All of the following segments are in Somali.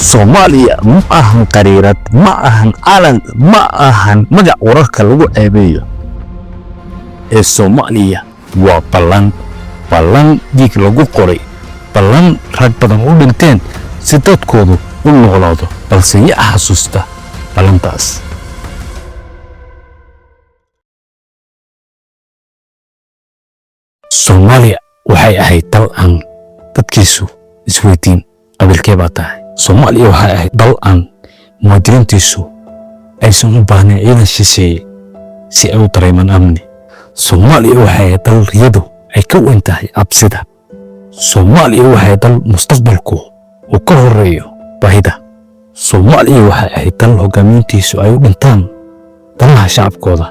Soomaaliya ma ahan qariirad, ma ahan calan, ma ahan magac wararka lagu ceebeeyo ee Soomaaliya waa ballan, ballan dhiig lagu qoray, ballan rag badan u dhinteen si dadkoodu u noolaado. Balse yaa xasuusta ballantaas? Soomaaliya waxay ahayd dal aan dadkiisu isweydiin qabiilkee baa tahay. Soomaaliya waxay ahayd dal aan muwaadiniintiisu aysan u baahnayn ciidan shisheeye si ay u dareemaan amni. Soomaaliya waxay ahayd dal riyadu ay ka weyn tahay cabsida. Soomaaliya waxay ahayd dal mustaqbalku uu ka horeeyo baahida. Soomaaliya waxay ahayd dal hogaamiintiisu ay u dhintaan danaha shacabkooda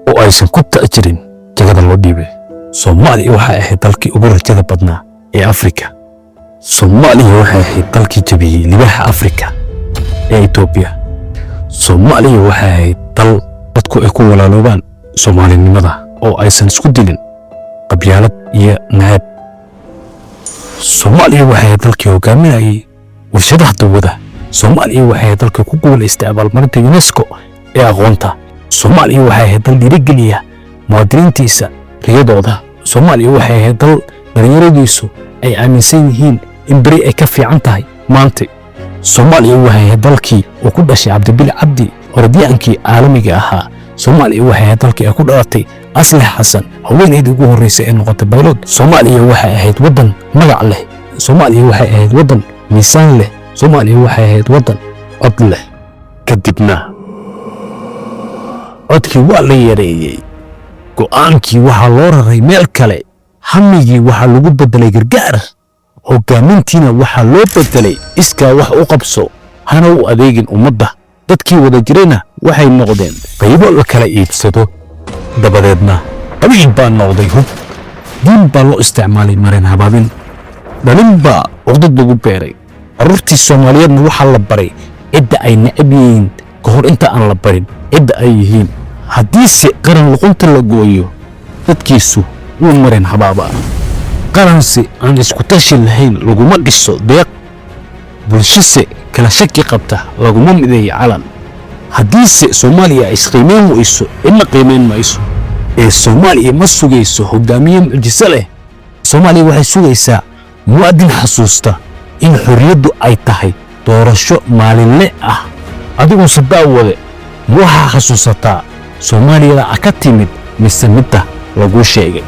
oo aysan ku ta'jirin jagada loo dhiibay. Soomaaliya waxay ahayd dalkii ugu rajada badnaa ee Afrika. Soomaaliya waxay ahayd dalkii jabiyey libaaxa Afrika ee Itoobiya. Soomaaliya waxay ahayd dal dadku ay ku walaaloobaan Soomaalinimada oo aysan isku dilin qabyaalad iyo nacab. Soomaaliya waxay ahayd dalkii hogaaminayay warshadaha dawada. Soomaaliya waxay ahayd dalkii ku guulaystay abaalmarinta UNESCO ee aqoonta. Soomaaliya waxay ahayd dal dhiirigeliya muwaadiniintiisa riyadooda. Soomaaliya waxay ahayd dal dhalinyaradiisu ay aaminsan yihiin in beri ay ka fiican tahay maanta. Soomaaliya waxay ahayd dalkii uu ku dhashay Cabdibili Cabdi, orodyahankii caalamiga ahaa. Soomaaliya waxay ahayd dalkii ay ku dhalatay Asli Xasan, haweeneydii ugu horreysay ee noqotay baylod. Soomaaliya waxay ahayd waddan magac leh. Soomaaliya waxay ahayd waddan miisaan leh. Soomaaliya waxay ahayd waddan cod leh. Kadibna codkii waa la yareeyey, go'aankii waxaa loo raray meel kale, hamigii waxaa lagu beddelay gargaar, hoggaamintiina waxaa loo beddelay iskaa wax u qabso, hana u adeegin ummadda. Dadkii wada jirayna waxay noqdeen qaybo la kala iibsado. Dabadeedna qabiil baa noqday hub, diin baa loo isticmaalay marin habaabin, dhalin baa cuqdad lagu beeray. Carruurtii Soomaaliyeedna waxaa la baray cidda ay necab yihiin ka hor inta aan la barin cidda ay yihiin. Haddiise qaran luqunta la gooyo, dadkiisu wuu marin habaabaa. Qaranse aan isku tashi lahayn laguma dhiso deeq, bulshose kala shaki qabta laguma mideeyo calan. Haddiise Soomaaliya isqiimeyn weyso, cidna qiimeyn mayso. Ee Soomaaliya ma sugayso hogaamiye mucjiso leh. Soomaaliya waxay sugaysaa muwaadin xasuusta in xorriyaddu ay tahay doorasho maalinle ah. Adiguse daawade, ma waxaa xasuusataa Soomaaliyada ka timid mise midda laguu sheegay?